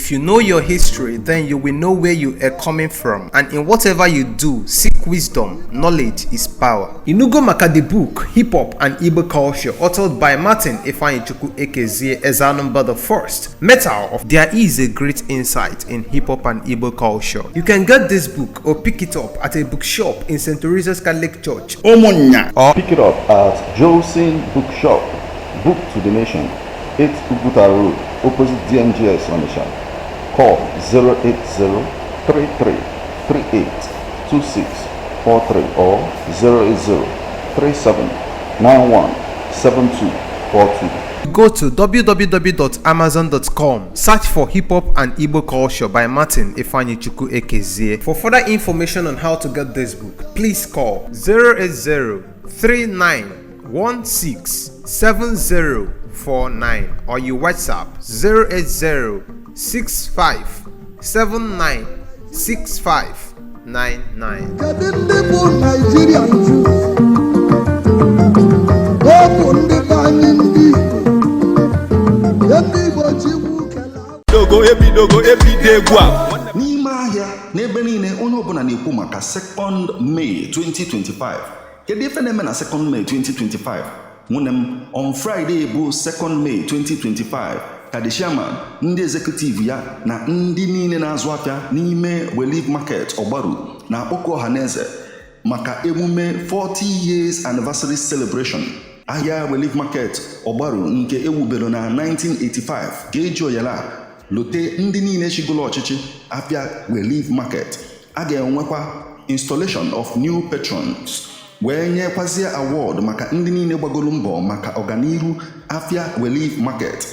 If you know your history, then you will know where you are coming from. And in whatever you do, seek wisdom. Knowledge is power. Inugo maka the book, Hip Hop and Igbo Culture, authored by Martin Ifeanyichukwu Ekezie Ezanumba the First. Metal of There is a great insight in hip hop and Igbo culture. You can get this book or pick it up at a bookshop in St. Teresa's Catholic Church Ụmụnnya. Or Pick it up at Jolson Bookshop, Book to the Nation, 8 Uguta Road, opposite DMGS Onitsha. Call 080 33 38 26 43 or 080 37 91 72 42. Go to www.amazon.com, search for Hip Hop and Igbo Culture by Martin Ifeanyichukwu Ekezie. For further information on how to get this book, please call 080 3916 7049 or you WhatsApp 080 65 79 6599. Kedu ndị bụ Naijiria nju? Ọ bụ ndị be anyị, ndị Igbo, ndị Igbo Chukwu kele. Dogo ebidogo ebido egwu a. N'ime ahịa, n'ebe niile, onye ọbụla na-ekwu maka 2nd May 2025. Kedu ife na-eme na 2nd May 2025? Nwunye m, on Friday bụ 2nd May 2025 ka the chairman, ndị executive ya na ndị niile na-azụ afịa n'ime Relief Market Ọgbaru na-akpọkọ ọha na eze maka emume 40 years anniversary celebration. Ahịa Relief Market Ọgbaru nke ewubere na 1985 ga-eji oyala lote ndị niile chigolo ọchịchị afịa Relief Market. A ga-enwekwa installation of new patrons, wee nyekwazie award maka ndị niile gbagoro mbọ maka ọganihu afịa Relief Market.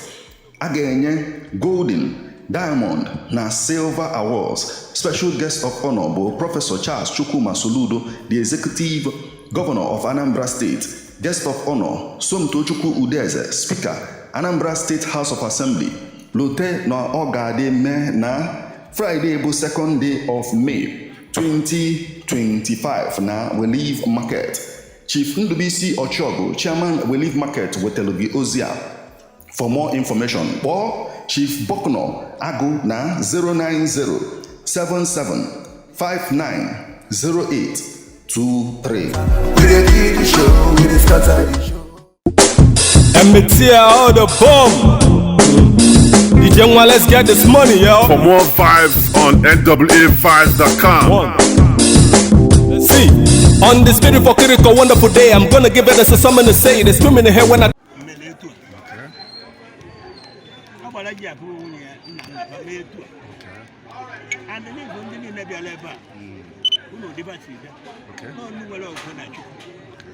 A ga-enye golden, diamond na silver awards. Special guest of honor bụ Professor Charles Chukwuma Soludo, the Executive Governor of Anambra State. Guest of honor, Somtochukwu Udeze, Speaker, Anambra State House of Assembly. Lote na ọ ga-adị mee na Friday bụ 2nd day of May 2025 na Relief Market. Chief Ndubisi Ọchịọgụ, Chairman, Relief Market, wetara gị ozi a. For more information, kpọọ Chief Bokno Agụ na 090 77 59 08 23. We dey kill the show, we dey scatter the show. MTL the bomb. DJ Nwa, let's get this money, yo. For more vibes on NAAVibes.com. One. Let's see. On this beautiful, critical, wonderful day, I'm gonna give it a something to say. They screaming in here when I Mmele etu a ọ gbara ji akụrụ nwunye ya nna nna ha mee etu a and n'igbo ndị niile bịara ebe a, unu dịbasi bịa nọ, ndị nwere okwukwe na Chukwu,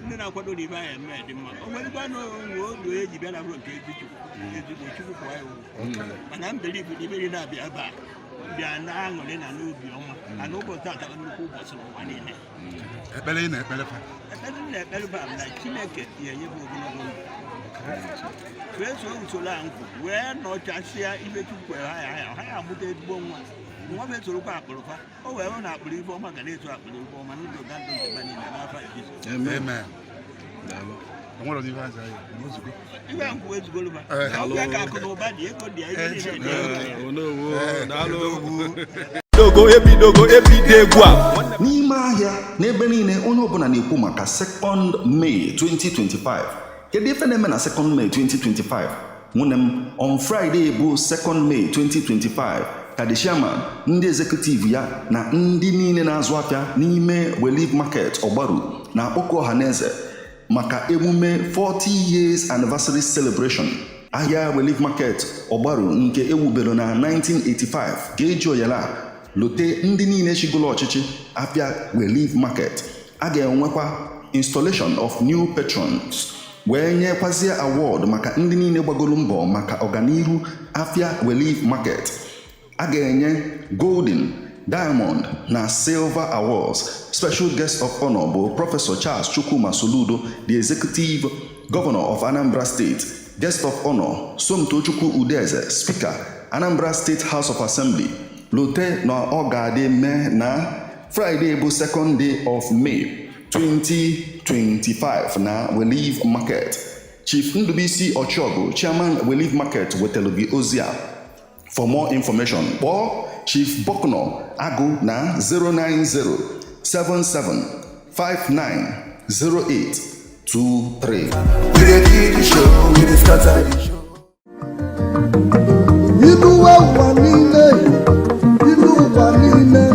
ndị na-akwado na ibe anyị eme dị mma. O nwerekwa na onwe oge eji bịa na bụrụ nke ezi Chukwu, ezigbo Chukwu kwụọ ya ụgwọ. Mana m believe na ibe niile abịa ebe a bịa na aṅụrị na n'obi ọma na n'ụbọchị taata bụ nnukwu ụbọchị n'ụwa niile. Ekpere ị na-ekpere fa? Ekpere m na-ekpere bụ na Chineke ya-enye m ogologo ndụ wee soo usoro a nkwụ wee nọchasịa ibe Chukwu kwere ha ya ha ya amụta ezigbo nwa nwa m, esorokwa akpụrụfa o wee hụ na akpụrụ ife ọma ga na-eso akpụrụ ife ọma ndụ ga ndụ nke niile n'afọ Jizọs. Amen. Enwere ọzọ ife aza ya ozugbo. Ibe a nkwụ ezugoro ma ọbịa ka akụ na ụba dị, ego dị ya, ibe niile dị ya. Dogo ebidogo ebido egwu a. N'ime ahịa, n'ebe niile, onye ọbụla na-ekwu maka 2nd May 2025. Kedu ife na-eme na 2nd May 2025? Nwunye m, on Friday bụ 2nd May 2025 ka the chairman, ndị executive ya na ndị niile na-azụ afịa n'ime Relief Market Ọgbaru na-akpọkọ ọha na eze maka emume 40 years anniversary celebration. Ahịa Relief Market Ọgbaru nke ewubere na 1985 ga-eji oyala lote ndị niile chigolo ọchịchị afịa Relief Market. A ga-enwekwa installation of new patrons, wee nyekwazie award maka ndị niile gbagoro mbọ maka ọganihu afịa Relief Market. A ga-enye golden, diamond na silver awards. Special guest of honor bụ Professor Charles Chukwuma Soludo, the Executive Governor of Anambra State. Guest of honor, Somtochukwu Udeze, Speaker, Anambra State House of Assembly. Lote na ọ ga-adị mee na Friday bụ 2nd day of May 2025 na Relief Market. Chief Ndubisi Ọchịọgụ, Chairman, Relief Market, wetara gị ozi a. For more information, kpọọ Chief Bokno Agụ na 09077590823. We dey kill the show, we dey scatter the show. Ilu ụwa niile, ilu ụwa niile,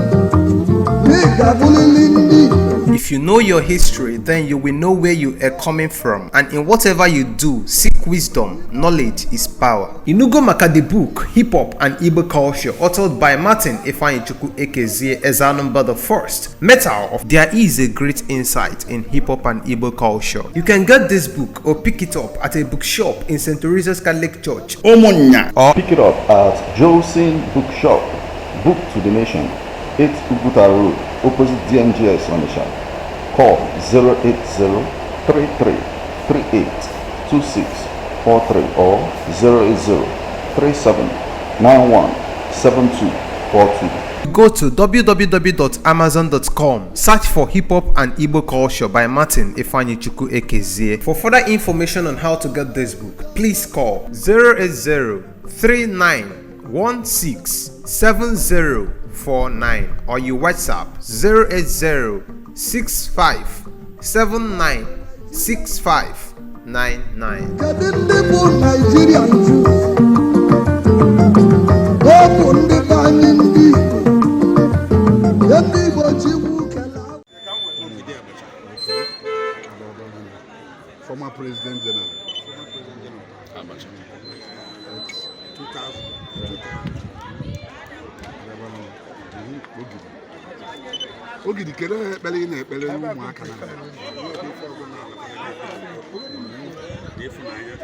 na ị ga-abụrịrị ndị Igbo. If you know your history, then you will know where you are coming from. And in whatever you do, seek wisdom. Knowledge is power. Inugo Maka the book, Hip Hop and Igbo Culture, authored by Martin Ifeanyichukwu Ekezie Ezanumba the First. Metal of There is a great insight in hip hop and Igbo culture. You can get this book or pick it up at a bookshop in St. Teresa's Catholic Church Ụmụnnya. Pick it up at Jolson Bookshop, Book to the Nation, 8 Uguta Road, opposite DMGS Onitsha. Call 08033382643 or 08037917242. Go to www.amazon.com, search for Hip Hop and Igbo Culture by Martin Ifeanyichukwu Ekezie. For further information on how to get this book, please call 08039167049 or you WhatsApp 08065796599. Kedu ndị bụ Naijiria nju? Ọ bụ ndị be anyị ndị Igbo. Ndị Igbo Chukwu kele. Ogidi Abacha. Former President General. Former President General. Abacha. 2000. 2000. Ogidi. Ogidi, kedu ekpere ị na-ekpere ụmụaka na ịfụnanya,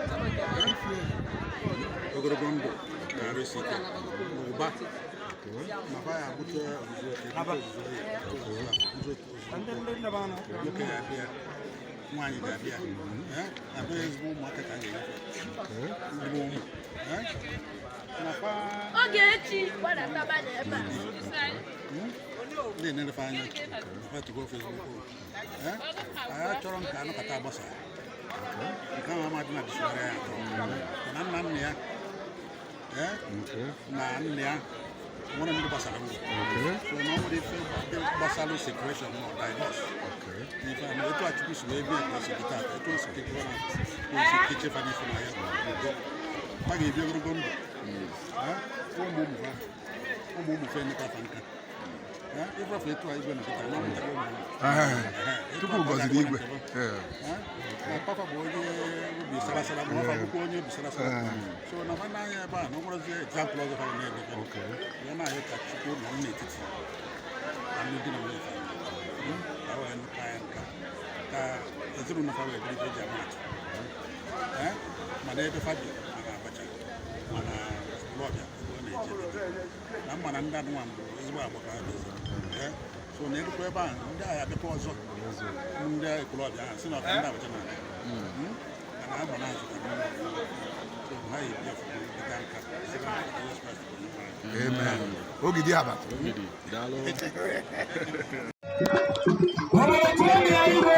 ogologo ndụ na arụsị ike na ụba ma fa ya abụcha ozuzu oke, ozuzu ozuzu ozuzu nwoke ga-abịa, nwaanyị ga-abịa, abịa ezigbo ụmụaka ka a ga-enyefe ndị bụ ụmụ na fa. Ogechi gbadata ebe a. Ndị na-elefe anya fa tugo Facebook, anyị achọrọ nke anọkọta agbasa nke ahụ amadị na dictionary ya atọ na nna nna ya na nna ya nwere ndị gbasara ndụ, so na ọ nwere ife gbasara separation ma divorce n'ife a. Ma etu a Chukwu si wee bịa ka o si dị taata, etu o si kekwa na ka o si kechefa n'ịfụnanya n'udo, ha ga-ebi ogologo ndụ, ụmụ ụmụ ha, ụmụ ụmụ fe emekwa afa nka ịfụrafụ etu a igwe na nkịta na ụmụntakịrị ụmụ ha. Chukwu gọziri igwe. Na papa bụ onye obi sarasara, ma ọfa bụkwa onye obi sarasara, so na fa n'anya ebe a na ọ nwerezie example ọzọ fa na-eme ya na-ayọ ka Chukwu nọ n'etiti alụmdi na nwunye fa, ka wee nụka ya nka ka ezinụlọ fa wee bụrụ ife eji ama atụ, mana ebe fa bi, mana Abacha, mana Ekwulọbịa ebe ọ na-eje na mma na ndị anụnwa mbụ ezigbo agba ka ha bịazi, so na erukwa ebe ahụ ndị agha abịakwa ọzọ, ndị Ekwulọbịa ahụ si na ọka ndị Abacha na na ama na azụ ka ndị so ha ebi ọfụma dịka nka si na Jizọs Kraịst bụ onye nwe anyị. Amen. Ogidi Abacha. Igwe.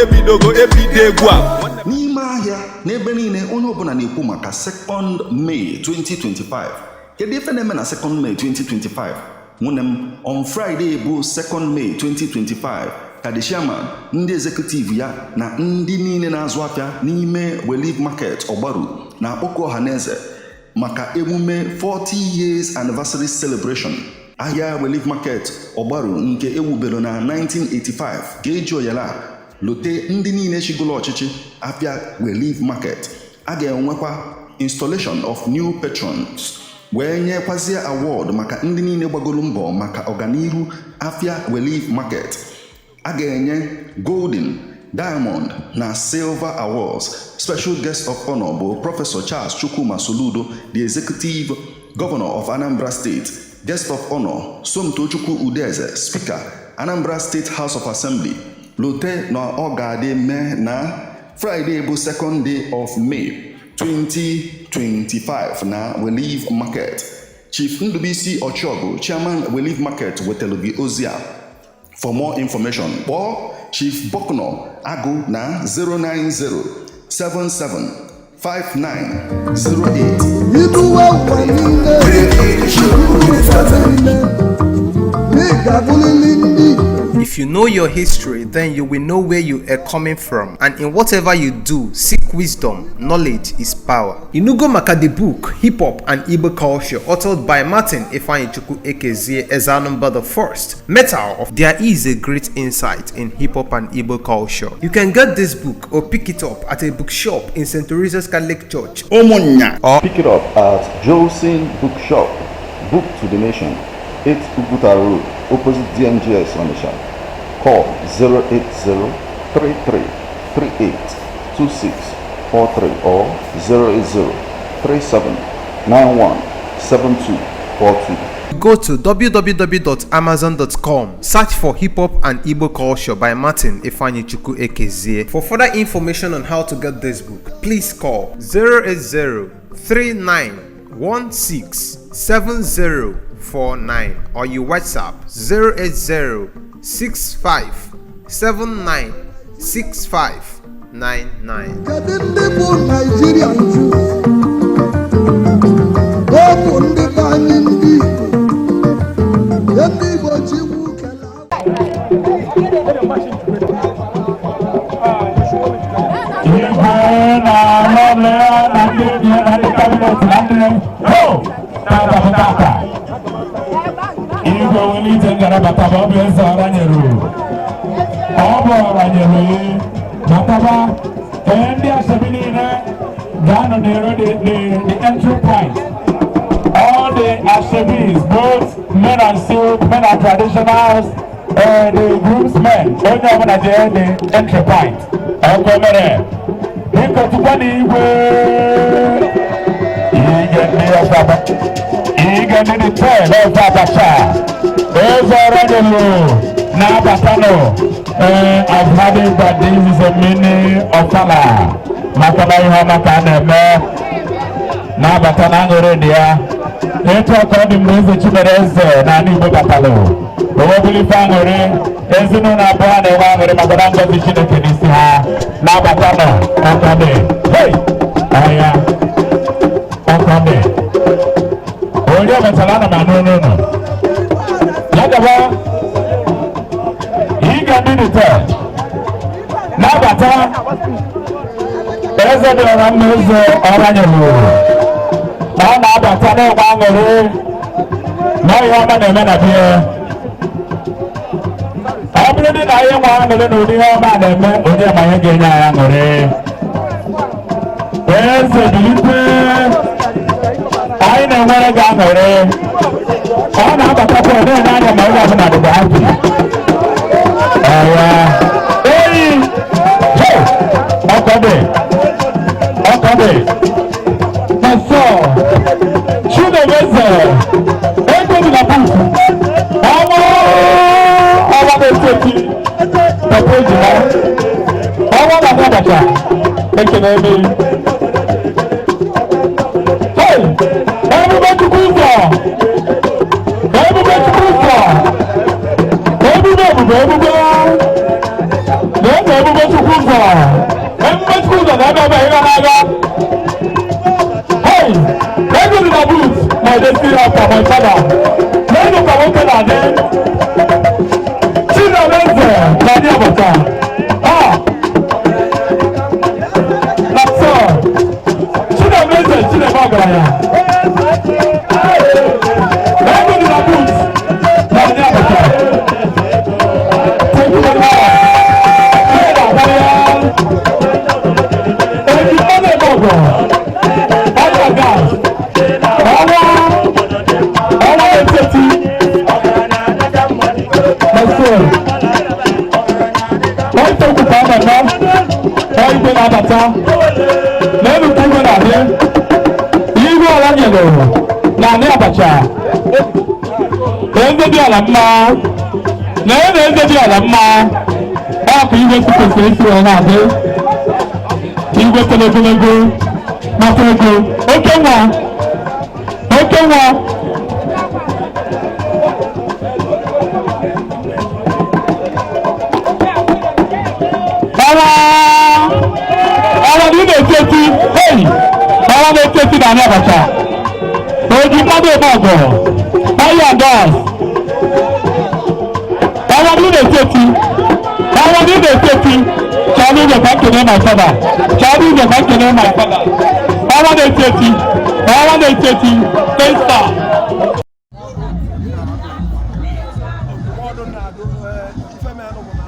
Ebidogo ebido egwu a. N'ime ahịa n'ebe niile, onye ọbụla na-ekwu maka 2nd May 2025. Kedu ife na-eme na 2nd May 2025? Nwunye m, on Friday bụ 2nd May 2025 ka the chairman, ndị executive ya na ndị niile na-azụ afịa n'ime Relief Market Ọgbaru na-akpọkọ ọha na eze maka emume 40 years anniversary celebration. Ahịa Relief Market Ọgbaru nke ewubere na 1985 ga-eji oyala lote ndị niile chigolo ọchịchị afịa Relief Market. A ga-enwekwa installation of new patrons, wee nyekwazie award maka ndị niile gbagoro mbọ maka ọganihu afịa Relief Market. A ga-enye golden, diamond na silver awards. Special guest of honor bụ Professor Charles Chukwuma Soludo, the Executive Governor of Anambra State. Guest of honor, Somtochukwu Udeze, Speaker, Anambra State House of Assembly. Lote na ọ ga-adị mee na Friday bụ 2nd day of May 2025 na Relief Market. Chief Ndubisi Ọchịọgụ, Chairman, Relief Market, wetara gị ozi a. For more information, kpọọ Chief Bokno Agụ na 090 77 59 08. Iduwe ụwa niile, ụwa niile, n'ị ga-abụrịrị ndị Igbo. If you know your history, then you will know where you are coming from. And in whatever you do, seek wisdom. Knowledge is power. Inugo maka the book, Hip Hop and Igbo Culture, authored by Martin Ifeanyichukwu Ekezie Ezanumba the First. Metal of There is a great insight in hip hop and Igbo culture. You can get this book or pick it up at a bookshop in St. Teresa's Catholic Church Ụmụnnya. Or Pick it up at Jolson Bookshop, Book to the Nation, 8 Uguta Road, opposite DMGS Onitsha. Call 080 33 38 26 43 or 080 37 91 72 42. Go to www.amazon.com, search for Hip Hop and Igbo Culture by Martin Ifeanyichukwu Ekezie. For further information on how to get this book, please call 080 3916 7049 or you WhatsApp 080 65 79 6599. Kedu ndị bụ Naijiria nju? Ọ bụ ndị be anyị, ndị Igbo, ndị Igbo Chikwu kele. Igwe na lọlọ ya na ndị enyi ya na ndị cabinet na ndị ho na-adapụta aka. Igwe welite ngalaba bụ ọ bụ eze ọra nyere, ọ bụ ọra nyere bataba. Ee, ndị asoebi niile ga-anọ n'ero the entry point. All the asoebis, both men and silk, men and traditionals, the groomsmen, onye ọbụla jee the entry point. Ọkụ mere biko tukwa na igwe ige ndị ọzọ, ige ndị dị 10 ọzọ abacha eze ọrụ nyelu na-abatanụ. Ee, I've had it that this is a mini ofala maka na ihe ọma ka a na-eme na-abata na aṅụrị dị ya. Etu ọ ka ọ dị mgbe eze Chimere eze n'ala Igbo batalụ, owebụrụ ife aṅụrị, ezinụlọ abụọ a na-enwe aṅụrị maka na ngọzi Chineke n'isi ha na-abatanụ. Ọkọdị, hey, ọya ọkọdị, onye mechara ana m anụ unu ya gaba. Ịga ndị ite na-abata, eze dị ọra mma, eze ọra nyere na ọ na-abata na-enwe aṅụrị na ihe ọma na-eme na bie. Ọ bụrụ dị na anyị nwe aṅụrị na ụdị ihe ọma na-eme, onye ma ihe ga-enye anyị aṅụrị. Eze bilite, anyị na-enwere gị aṅụrị. Ọ na-abatakwa, ọ na-enye anya ma onye ọbụla dịkwa happy. Ọya eyi, ọkọ dị, ọkọ dị na sọ. Chinemeze ego dị na book, ọnwa ọnwa na-eti eti papa ejima, ọnwa na abacha ekene eme. Hey, ebube Chukwu ụzọ, ebube Chukwu ụzọ, ebube, ebube, ebube na-eze, ebube Chukwu. Abata, my father. N'elu ka nwoke na-adị. Chinemeze na-adị Abata. Ah! Na so, Chinemeze Chineme ọgaranya. Ego dị na boot na-adị Abata. Thank you very much. Ee, na-abịa. Eji mmanụ eme ọgọ. Ọgọ gas. Ọnwa ọnwa na-eteti. Nọsọ. Wọ́n tó kùkà ọ̀nà ọ igwe na-abata. N'elu ka igwe na-adị. Igwe ọla nyere na anị abacha. Eze dị ala mma. Na eze eze dị ala mma. Ọ ka igwe si kwesịrị isi wee na-adị. Igwe toro ogologo maka ego. Oke nwa. Oke nwa. Ọnwa ọnwa na ị na-eti eti. Hey! Ọnwa na-eti eti na anị abacha. Oji mmadụ eme ọgọ. Fire and gas. Ọnwa na ị na-eti eti. Ọnwa na ị na-eti eti. Chọọ n'ụzọ ka nkene my father. Chọọ n'ụzọ ka nkene my father. Ọnwa na-eti eti. Ọnwa na-eti eti. Ten star. Ndụmọdụ na-adụ ife menụ bụ na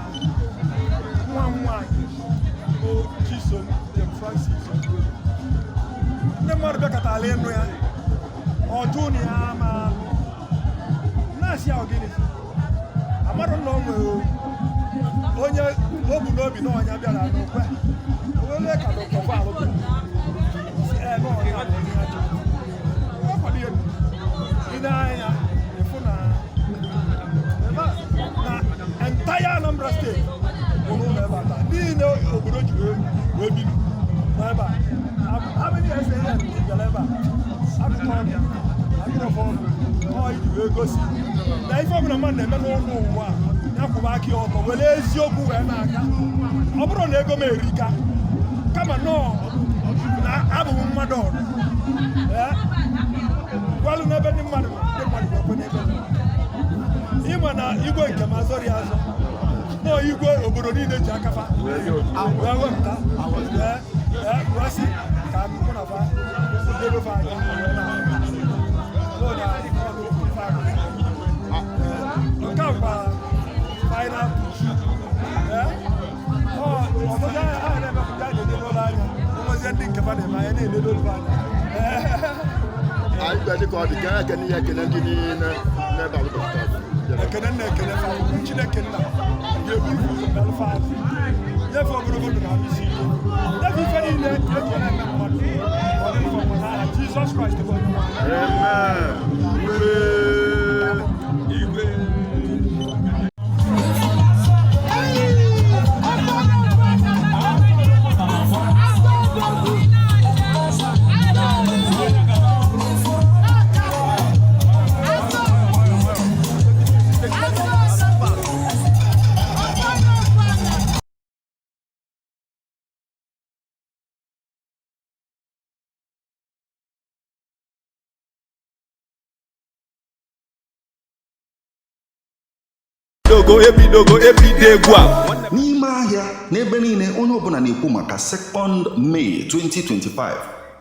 nwa m nwaanyị bụ Chisom Dame Francis Ogbuefi. Ndị mmadụ bịakọtara ịnụ ya, ọjụ na ya ama anụ na-asị ya ogini amarụ na o nwere onye o bu n'obi na ọnya bịara n'okwe owele ka Dr. Val bịara si ee na ọnya bụ onye ya chọrọ. Ọ kwado ya ị na-anya ịfụ na ebe a na entire Anambra State bụ n'ụlọ ebe a taa niile obodo ji wee biri n'ebe a. How many SAN bịara ebe a akụkọ ọnụ agụrọfọ ọnụ ọ iji wee gosi na ife ọbụla mmadụ na-eme n'ụlọ ụwa a, ya kwụba aka ya ọtọ were eziokwu wee na-aga. Ọ bụrụ na ego m erika kama nọọ na abụ m mmadụ ọrụ ee gwalụ n'ebe ndị mmadụ nọ, ndị mmadụ ga-ekwe n'ebe m nọ. Ịma na igwe nke m azọrọ ya azọ nọọ igwe obodo niile ji akafa wee wepụta ee ee wee sị ka mụ na fa debe fa anya wee na-ahụ. So na ọ bụ ife akụ. Ee, nke a kwa final push. Ee, ọ ọtụtụ a na-emepụta a na-edebe anya onwezie ndị nke fa na-eme anya na-enedo fa anya. Ee. Anyị bịa dịka ọ dị ka ekene ya ekene ndị niile n'ebe a ụbọchị taa. Ekene nna ekene fa Chineke nna ga-eburu ụzọ melụ fa azụ nyefe ogologo ndụ na ahụ isi ike nyefe ife niile eji na-eme mmadụ ọ dị mfa n'aha Jizọs Kraịst bụ onye nwe anyị. Amen. Igwe. Igwe. Ebidogo ebidogo ebido egwu a. N'ime ahịa n'ebe niile onye ọbụla na-ekwu maka 2nd May 2025.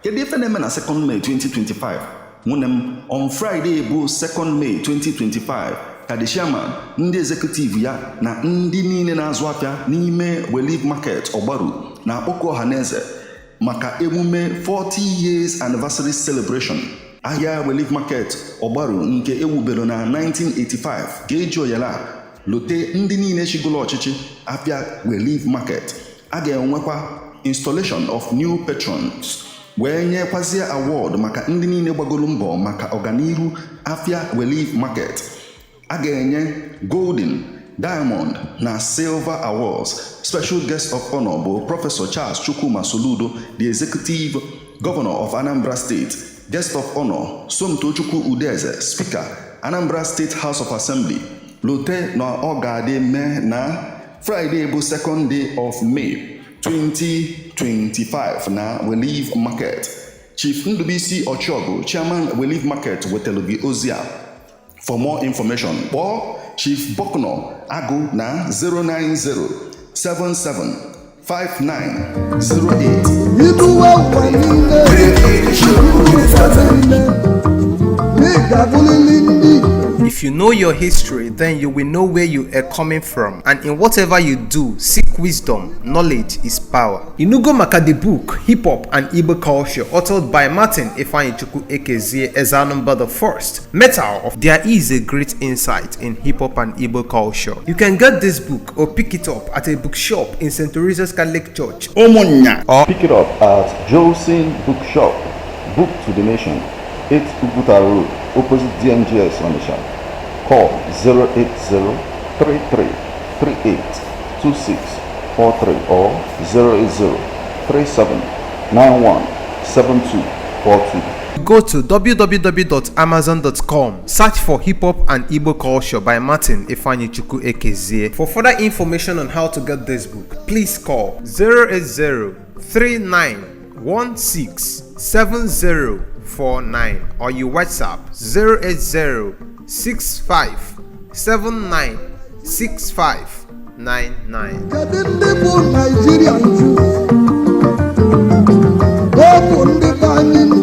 Kedu ife na-eme na 2nd May 2025? Nwunye m, on Friday bụ 2nd May 2025 ka the chairman, ndị executive ya na ndị niile na-azụ afịa n'ime Relief Market Ọgbaru na-akpọkọ ọha na eze maka emume 40 years anniversary celebration. Ahịa Relief Market Ọgbaru nke ewubere na 1985 ga-eji oyala lote ndị niile chigolo ọchịchị afịa Relief Market. A ga-enwekwa installation of new patrons wee nyekwazie award maka ndị niile gbagoro mbọ maka ọganihu afịa Relief Market. A ga-enye golden, diamond na silver awards. Special guest of honor bụ Prọfesọ Charles Chukwuma Soludo, the executive governor of Anambra State. Guest of honor, Somtochukwu Udeze, Speaker, Anambra State House of Assembly. Lote na ọ ga-adị mee na Friday bụ 2nd day of May 2025 na Relief Market. Chief Ndubuisi Ọchịọgụ, Chairman Relief Market, wetara gị ozi a. For more information, kpọọ Chief Bokno Agụ na 090 77 5908. Iduwe ụwa niile, ilu ụwa niile, na ị ga-abụlili ndị. If you know your history, then you will know where you are coming from. And in whatever you do, seek wisdom. Knowledge is power. Inugo Maka the book, Hip Hop and Igbo Culture, authored by Martin Ifeanyichukwu Ekezie Ezanumba the First. Metal of There is a great insight in hip hop and Igbo culture. You can get this book or pick it up at a bookshop in St. Teresa's Catholic Church. Ụmụnnya. Or Pick it up at Jolson Bookshop, Book to the Nation, 8 Uguta Road, opposite DMGS Onitsha. Call 080 33 38 2643 or 080 37 91 7242. Go to www.amazon.com, search for Hip Hop and Igbo Culture by Martin Ifeanyichukwu Ekezie. For further information on how to get this book, please call 080 3916 7049 or you WhatsApp 080 65 79 6599. Kedu ndị bụ Naijiria nju? Ọ bụ ndị be anyị.